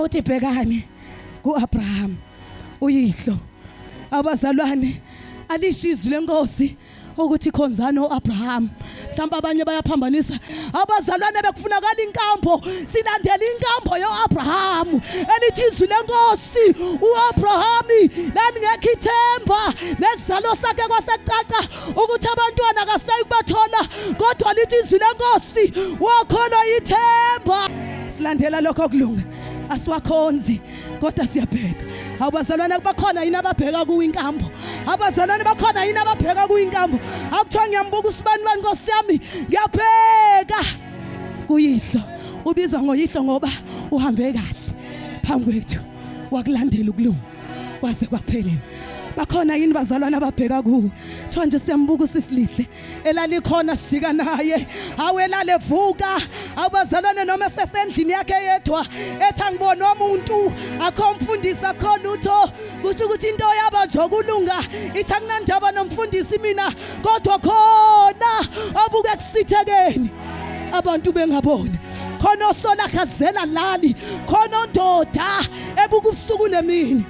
Uthi bhekani kuAbraham uyihlo. Abazalwane, alisho izwi lenkosi ukuthi khonzani oAbraham. Mhlawumbe abanye bayaphambanisa. Abazalwane, bekufunakala inkambo, silandela inkambo yoAbraham. Elithi izwi lenkosi, uAbraham lalingekho ithemba, nesizalo sakhe kwasecaca ukuthi abantwana akasayi kubathola, kodwa lithi izwi lenkosi wakholwa ithemba. Silandela lokho kulunga, asiwakhonzi kodwa siyabheka. Awubazalwane, bakhona yini ababheka kuwo inkambo? Abazalwane, bakhona yini ababheka kuwo inkambo? Akuthiwa ngiyambuka usibani bani, nkosi yami, ngiyabheka kuyihlo. Ubizwa ngoyihlo ngoba uhambe kahle phambi kwethu, wakulandela ukulunga kwaze kwaphelele. Bakhona yini bazalwane ababheka kuwo? Thiwa nje siyambuka usisilihle elalikhona, sijika naye, awelale vuka. Awubazalwane, noma esesendlini yakhe yedwa ethi angibonwa umuntu, akho mfundisi, akho lutho, kusho ukuthi into yaba nje okulunga, ithi akunandaba nomfundisi mina, kodwa khona obuke kusithekeni abantu bengaboni, khona osola khazela lali, khona ondoda ebuka ubusuku nemini.